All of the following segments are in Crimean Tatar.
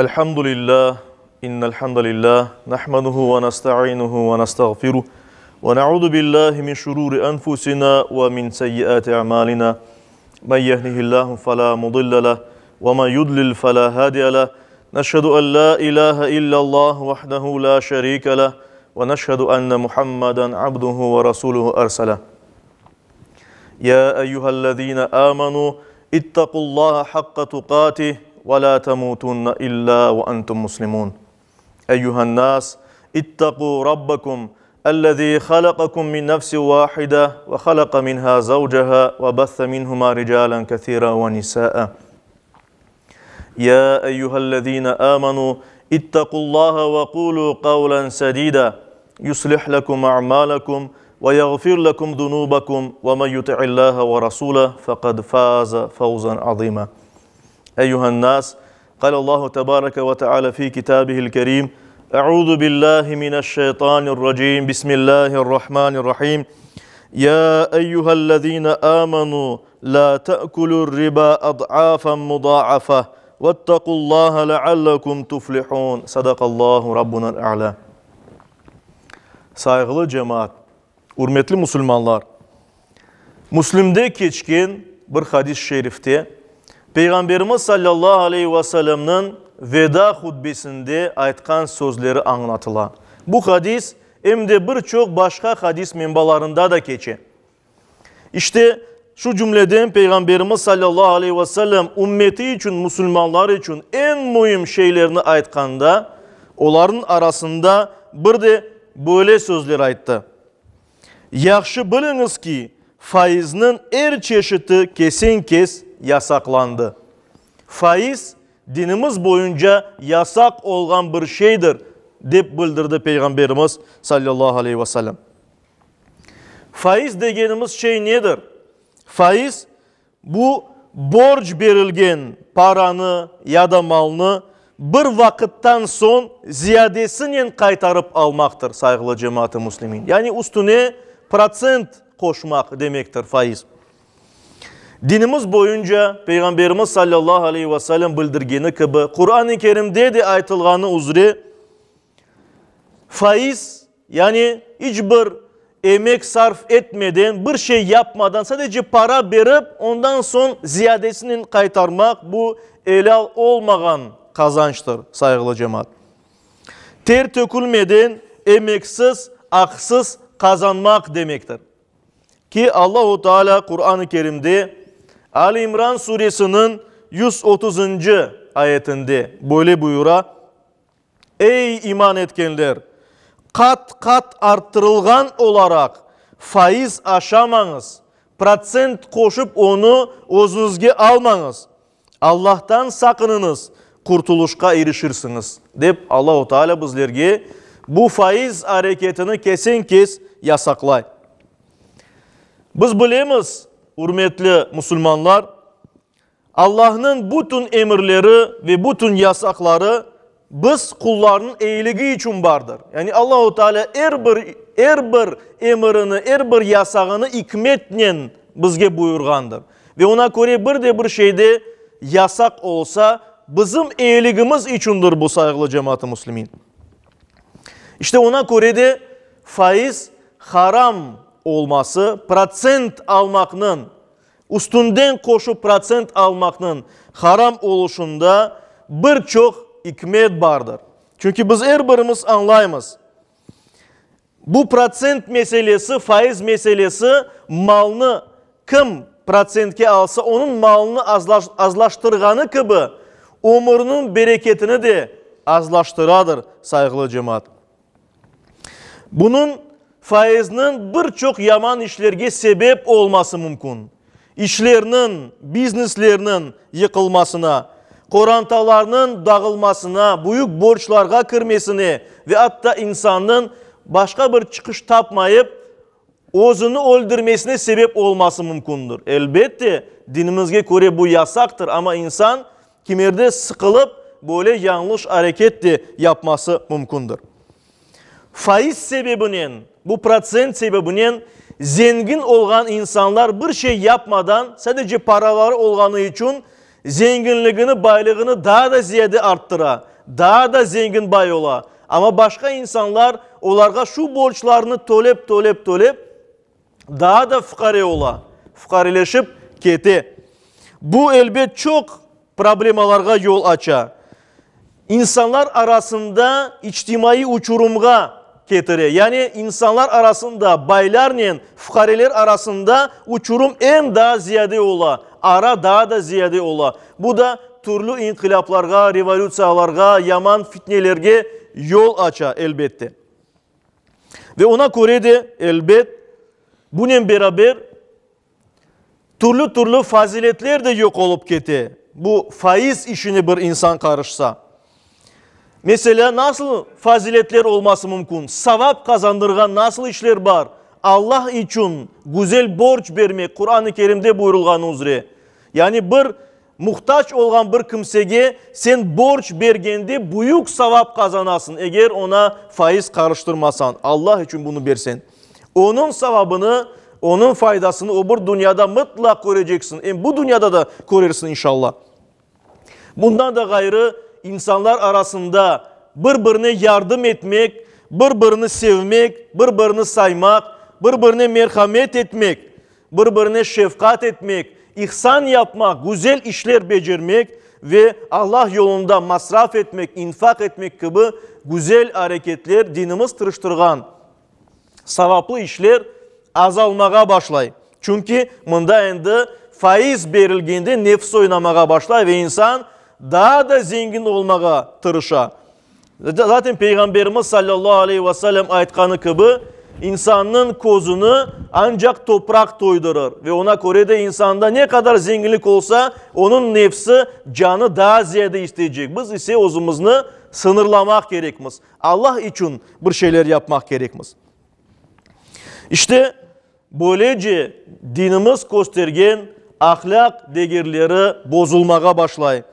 الحمد لله إن الحمد لله نحمده ونستعينه ونستغفره ونعوذ بالله من شرور أنفسنا ومن سيئات أعمالنا من يهده الله فلا مضل له ومن يضلل فلا هادي له نشهد أن لا إله إلا الله وحده لا شريك له ونشهد أن محمدا عبده ورسوله أرسله يا أيها الذين آمنوا اتقوا الله حق تقاته ولا تموتن إلا وأنتم مسلمون أيها الناس اتقوا ربكم الذي خلقكم من نفس واحدة وخلق منها زوجها وبث منهما رجالا كثيرا ونساء يا أيها الذين آمنوا اتقوا الله وقولوا قولا سديدا يصلح لكم أعمالكم ويغفر لكم ذنوبكم ومن يطع الله ورسوله فقد فاز فوزا عظيما أيها الناس قال الله تبارك وتعالى في كتابه الكريم أعوذ بالله من الشيطان الرجيم بسم الله الرحمن الرحيم يا أيها الذين آمنوا لا تأكلوا الربا أضعافا مضاعفة واتقوا الله لعلكم تفلحون صدق الله ربنا الأعلى Sayğılı cemaat, ürmetli musulmanlar! Müslimde keçken bir hadis-i şerifte Peyğamberimiz sallallahu aleyhi ve sellemniñ veda hutbesinde aytqan sözleri añlatıla. Bu hadis em de bir çoq başqa hadis menbalarında da keçe. İşte, şu cümleden Peyğamberimiz sallallahu aleyhi ve sellem ümmeti içün, musulmanlar içün eñ müim şeylerni aytqanda, olarnıñ arasında bir de böyle sözler ayttı, Yahşı biliñiz ki, faizniñ er çeşiti kesen-kes yasaqlandı. Faiz, dinimiz boyunca yasaq olğan bir şeydir, dep bildirdi Peyğamberimiz sallallahu aleyhi ve sellem. Faiz degenimiz şey nedir? Faiz, bu borc berilgen paranı ya da malnı bir vaqıttan soñ ziyadesinen qaytarıp almaqtır, sayğılı cemaat-ı müslimin. Yani üstüne protsent qoşmaq demektir faiz. Dinimiz boyunca Peyğamberimiz sallallahu aleyhi ve sellem bildirgeni kibi, Quran-ı Kerimde de aytılğanı üzre, Faiz, yani iç bir emek sarf etmeden, bir şey yapmadan, sadece para berip, ondan soñ ziyadesinen qaytarmaq, bu elâl olmağan qazançtır, sayğılı cemaat. Ter tökülmeden, emeksiz, aqsız qazanmaq demektir. Ki, Allahu Teala Quran-ı Kerimde Ali İmran suresiniñ 130-ncı ayetinde böyle buyura, Ey iman etkenler! Qat-qat arttırılğan olaraq faiz aşamañız, protsent qoşıp onı özüñizge almañız. Allahtan saqınıñız, qurtulışqa irişirsiñiz, dep Allahu Teala bizlerge bu faiz areketini kesen-kes yasaqlay. Biz bilemiz, ürmetli musulmanlar, Allahnıñ bütün emirleri ve bütün yasaqları biz qullarnıñ eyiligi içün bardır. Yani Allahu Teala er bir, er bir emirini, er bir yasağını ikmetnen bizge buyurğandır. Ve ona köre bir de bir şeyde yasaq olsa, bizim eyiligimiz içündir bu, sayğılı cemaat-ı müslimin. İşte ona köre de faiz haram olması, protsent almaqnıñ, Üstünden qoşup protsent almaqnıñ haram oluşında bir çoq ikmet bardır. Çünki biz er birimiz añlaymız, bu protsent meselesi, faiz meselesi malnı kim protsentke alsa, onıñ malını azlaştırğanı kibi, ömüriniñ bereketini de azlaştıradır, sayğılı cemaat. Bunıñ, faizniñ bir çoq yaman işlerge sebep olması mümkün, işlerniñ, bizneslerniñ yıqılmasına, qorantalarnıñ dağılmasına, büyük borclarğa kirmesine ve atta insannıñ başqa bir çıqış tapmayıp, özüni öldürmesine sebep olması mümkündir. Elbette, dinimizge köre bu yasaqtır, amma insan kimerde sıqılıp, böyle yañlış areket de yapması mümkündir. Faiz sebebinen, bu protsent sebebinen zengin olğan insanlar bir şey yapmadan, sadece paraları olğanı içün zenginligini, baylığını daa da ziyade arttıra. daa da zengin bay ola, amma başqa insanlar olarğa şu borclarını tölep, tölep, tölep, daa da fuqare ola, fuqareleşip kete. Bu, elbet, çoq problemalarğa yol aça, insanlar arasında içtimaiy uçurumğa ketire. Yani insanlar arasında, baylarnen fuqareler arasında uçurum em daa ziyade ola, ara daa da ziyade ola. Bu da türlü inqilâplarğa, revolütsiyalarğa, yaman fitnelerge yol aça, elbette. Ve oña köre de, elbet, bunen beraber türlü-türlü faziletler de yoq olıp kete, bu faiz işine bir insan qarışsa. Meselâ, nasıl faziletler olması mümkün? Savap qazandırğan nasıl işler bar? Allah içün güzel borc bermek, Quran-ı Kerimde buyurılğanı üzre. Yani bir Muhtac olğan bir kimsege sen borc bergende büyük savap qazanasıñ, eger oña faiz qarıştırmasañ, Allah içün bunı berseñ. Onıñ savabını, onıñ faydasını o bir dünyada mıtlaq köreceksiñ, em bu dünyada da körersiñ inşallah. Bundan da ğayrı, insanlar arasında bir-birine yardım etmek, bir-birini sevmek, bir-birini saymaq, bir-birine merhamet etmek, Bir-birine şefqat etmek, ihsan yapmaq, güzel işler becermek ve Allah yolunda masraf etmek, infaq etmek kibi güzel areketler, dinimiz tırıştırğan savaplı işler azalmağa başlay. Çünki mında endi faiz berilgende nefs oynamağa başlay ve insan daa da zengin olmağa tırışa. Zaten Peyğamberimiz sallallahu aleyhi ve sellem aytqanı kibi, insannıñ közüni ancaq topraq toydurır. Ve oña köre de insanda ne qadar zenginlik olsa, onıñ nefsi, canı daa ziyade isteycek. Biz ise özümizni sıñırlamaq kerekmiz. Allah içün bir şeyler yapmaq kerekmiz. İşte, böylece dinimiz köstergen ahlâq degerleri bozulmağa başlay.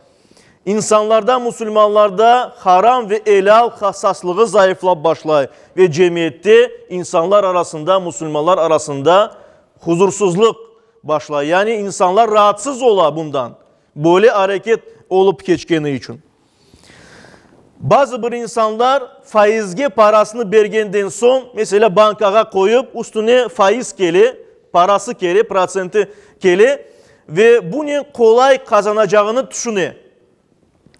İnsanlarda, musulmanlarda haram ve elâl hassaslığı zayıflap başlay ve cemiyette insanlar arasında, musulmanlar arasında huzursuzlıq başlay. Yani insanlar raatsız ola bundan, böyle areket olıp keçkeni içün. Bazı bir insanlar faizge parasını bergenden soñ, meselâ, bankağa qoyıp, üstüne faiz kele, parası kele, protsenti kele ve bunen qolay qazanacağını tüşüne.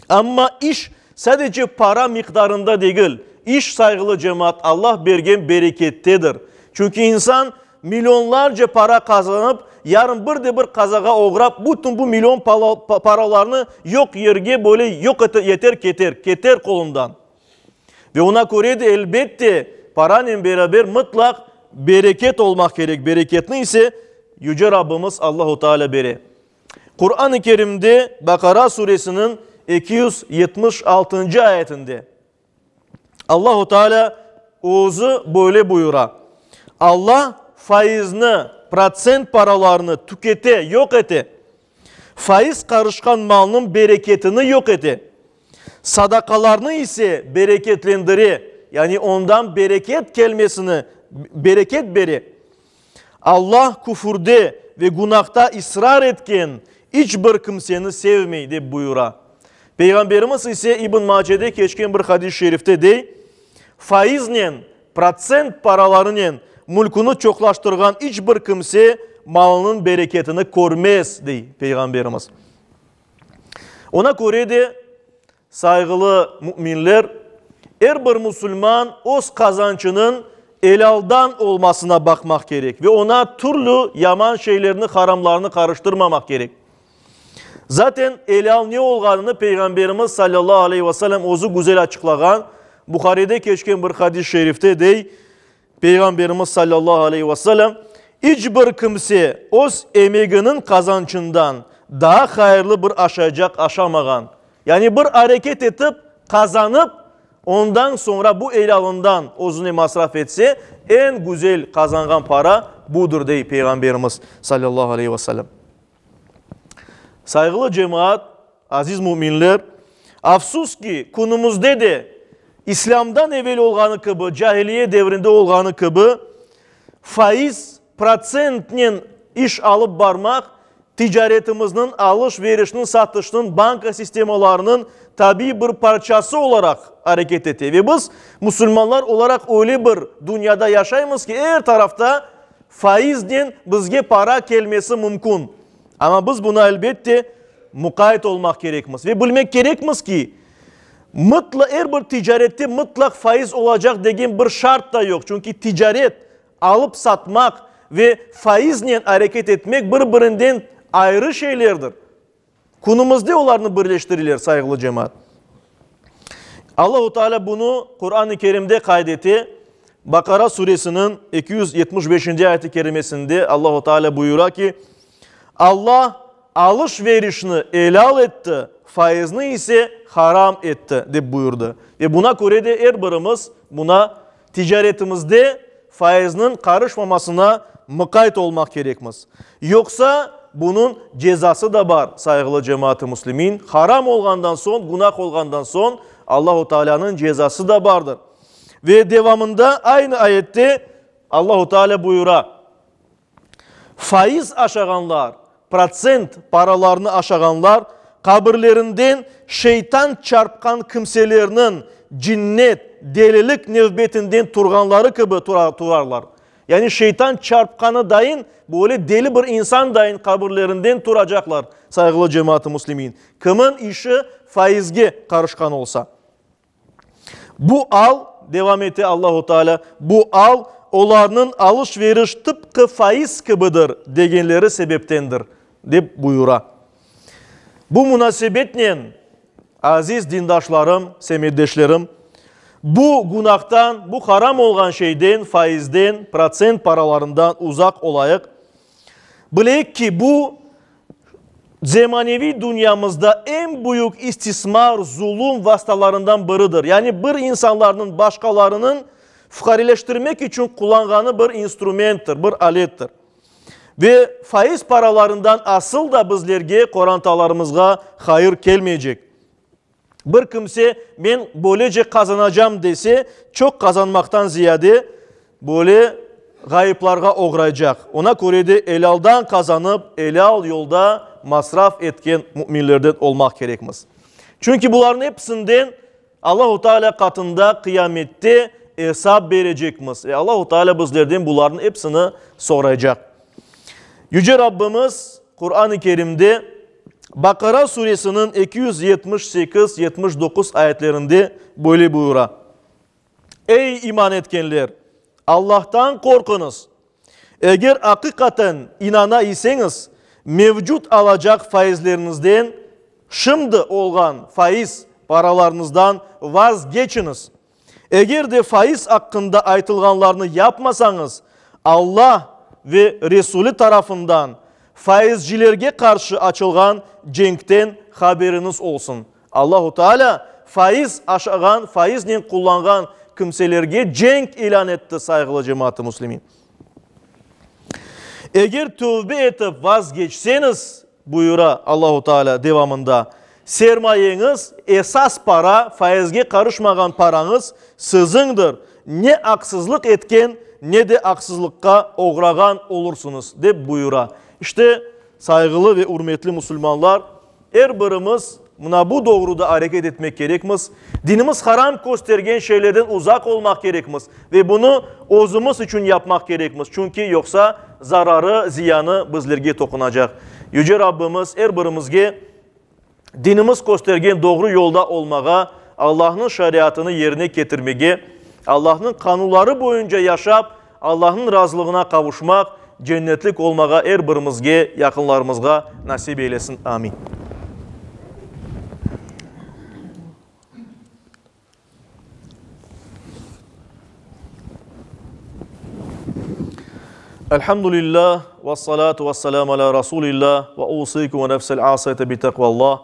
Amma iş sadece para miqdarında degil, iş, sayğılı cemaat, Allah bergen berekettedir. Çünki insan Millionlarca para qazanıp, yarın bir de bir qazağa oğrap, bütün bu million paralarnı yoq yerge böyle yoq eter keter, keter qolundan. Ve oña köre de, elbette, paranen beraber mıtlaq bereket olmaq kerek, bereketni ise Yüce Rabbimiz Allahu Teala bere. Quran-ı Kerimde Baqara suresiniñ 276-ncı ayetinde. Allahu Teala özü böyle buyura, Alla faizni, protsent paralarını tükete, yoq ete, faiz qarışqan malnıñ bereketini yoq ete, sadaqalarnı ise bereketlendire, yani ondan bereket kelmesini, bereket bere. Alla küfürde ve günahta israr etken iç bir kimseni sevmey, dep buyura. Peyğamberimiz ise İbn Macede keçken bir hadis-i şerifte dey, Faiznen, protsent paralarınen mülküni çoqlaştırğan iç bir kimse malınıñ bereketini körmez, dey Peyğamberimiz. Ona köre de, Sayğılı müminler, er bir musulman öz qazançınıñ elâldan olmasına baqmaq kerek ve oña türlü yaman şeylerni, haramlarnı qarıştırmamaq kerek. Zaten elâl ne olğanını Peyğamberimiz salâllahu aleyhi ve sellem özü güzel açıqlağan, Buharide keçken bir hadis-i şerifte dey, Peyğamberimiz salâllahu aleyhi ve sellem, İç bir kimse öz emeginiñ qazançından daa hayırlı bir aşaycaq aşamağan. Yani bir areket etip, qazanıp, ondan soñra bu elâlından özüne masraf etse, eñ güzel qazanğan para budır, dey Peyğamberimiz salâllahu aleyhi ve sellem. Sayğılı cemaat, aziz müminler, afsus ki, künümizde de İslâmdan evel olğanı kibi, cahiliye devrinde olğanı kibi, faiz, protsentnen iş alıp barmaq. ticaretimizniñ, alış-verişniñ, satışnıñ, banka sistemalarınıñ tabiiy bir parçası olaraq areket ete. Ve biz, musulmanlar olaraq, öyle bir dünyada yaşaymız ki, er tarafta faiznen bizge para kelmesi mümkün. Amma biz buna, elbette, muqayt olmaq kerekmiz. Ve bilmek kerekmiz ki, mıtla er bir ticarette mıtlaq faiz olacaq degen bir şart da yoq. Çünki ticaret, alıp-satmaq ve faiznen areket etmek bir-birinden ayrı şeylerdir. Künümizde olarnı birleştireler, sayğılı cemaat. Allahu Teala bunı Quran-ı Kerimde qayd ete. Baqara suresiniñ 275-nci ayet-i kerimesinde Allahu Teala buyura ki, Alla alış-verişni elâl etti, faizni ise haram etti, dep buyurdı. Ve buna köre de er birimiz buna ticaretimizde faizniñ qarışmamasına mıqayt olmaq kerekmiz. Yoqsa bunıñ cezası da bar, sayğılı cemaat-ı müslimin, haram olğandan soñ, günah olğandan soñ Allahu Tealânıñ cezası da bardır. Ve devamında aynı ayette Allahu Teala buyura, Faiz aşağanlar, protsent paralarını aşağanlar, qabirlerinden şeytan çarpqan kimselerniñ cinnet, delilik nevbetinden turğanları kibi turarlar. Yani şeytan çarpqanı dayın, böyle deli bir insan dayın qabirlerinden turacaqlar, sayğılı cemaat-ı müslimin, kimin işi faizge qarışqan olsa. Bu al, devam ete Allahu Teala, bu al olarnıñ alış-veriş tıpqı faiz kibidir degenleri sebeptendir, dep buyura. Bu munasebetnen, aziz dindaşlarım, semetdeşlerim, bu günahtan, bu haram olğan şeyden, faizden, protsent paralarından uzaq olayıq. Bileyik ki, bu, Zemaneviy dünyamızda eñ büyük istismar, zulum vastalarından biridir. Yani bir insanlarnıñ başqalarınıñ fuqareleştirmek içün qullanğanı bir instrumenttir, bir alettir. Ve faiz paralarından asıl da bizlerge, qorantalarımızğa hayır kelmeycek. Bir kimse men böylece qazanacam dese, çoq qazanmaqtan ziyade böyle ğayıplarğa oğraycaq. Ona köre de elâldan qazanıp, elâl yolda masraf etken müminlerden olmaq kerekmiz. Çünki bularnıñ episinden Allahu Teala qatında qıyamette esap berecekmiz ve Allahu Teala bizlerden bularnıñ episini soraycaq. Yüce Rabbimiz Quran-ı Kerimde Baqara suresiniñ 278, 79 ayetlerinde böyle buyura, Ey iman etkenler! Allahtan qorquñız! Eger aqiqaten inana iseñiz, mevcut alacaq faizleriñizden, şimdi olğan faiz paralarıñızdan vazgeçiñiz. Eger de faiz aqqında aytılğanlarnı yapmasañız, Alla ve Resulü tarafından faizcilerge qarşı açılğan cenkten haberiñiz olsun. Allahu Teala faiz aşağan, faiznen qullanğan kimselerge cenk ilân etti, sayğılı cemaat-ı müslimin. Eger tövbe etip vazgeçseñiz, buyura Allahu Teala devamında, sermayeñiz, esas para, faizge qarışmağan parañız siziñdir, ne aqsızlıq etken, ne de aqsızlıqqa oğrağan olursıñız, dep buyura. İşte, sayğılı ve ürmetli musulmanlar, Er birimiz mına bu doğruda areket etmek kerekmiz, dinimiz haram köstergen şeylerden uzaq olmaq kerekmiz ve bunı özümiz içün yapmaq kerekmiz, çünki yoqsa zararı, ziyanı bizlerge toqunacaq. Yüce Rabbimiz er birimizge dinimiz köstergen doğru yolda olmağa, Allahnıñ şariatını yerine ketirmege, Allahnıñ qanunları boyunca yaşap, Allahnıñ razılığına qavuşmaq, cennetlik olmağa er birimizge, yaqınlarımızğa nasip eylesin. Amin. Elhamdülillah, ve salatu ve selamu ala Rasulillah, ve usikum ve nefsel asiyete bi tekvallah.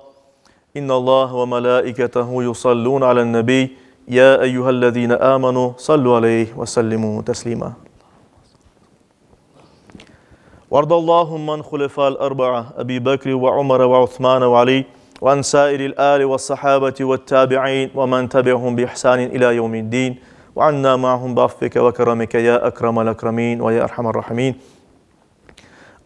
İnnallah ve melâiketehu yusallûne alen-nebiy, ya eyyühellezîne âmenû sallu aleyh ve sellimû teslîmâ. Vardallâhumme an hulefâl erba'a, Ebî Bekri ve Umere ve Uthmâne ve Alî ve an sâiril âli ve's-sahâbeti ve't-tâbi'în ve men tebi'ahum bi-ihsânin ilâ yevmi'd-dîn ve annâ ma'ahum bi'afvike ve keremike ya ekremel ekremîn ve ya erhamer-râhimîn.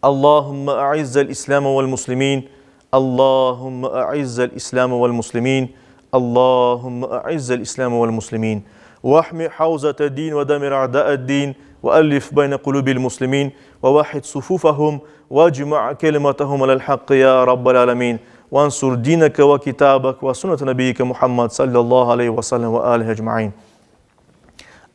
Allahümme a'izzel İslâme vel muslimin, Allahümme a'izzel İslâme vel muslimin, Allahümme a'izzel İslâme vel muslimin. Vahmi havzate din ve demir a'da'ed din ve ellif beyne kulubil muslimin ve vahhid sufufahum vecma' kelimetehum alel hakkı ya Rabbel alemin. Vansur dineke ve kitabek ve sünnete nebiyyike Muhammed sallallahu aleyhi ve sellem ve alihi ecmain.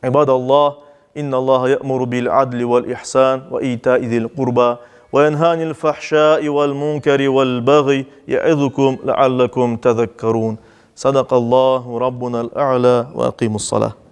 İbadallah, innallaha ye'muru bil adli vel ihsan ve ita'i zil kurba ve yenha anil fahşai vel munkeri vel baghi ye'izukum leallekum tezekkerun. Sadakallahu rabbunal a'la ve akimus salah.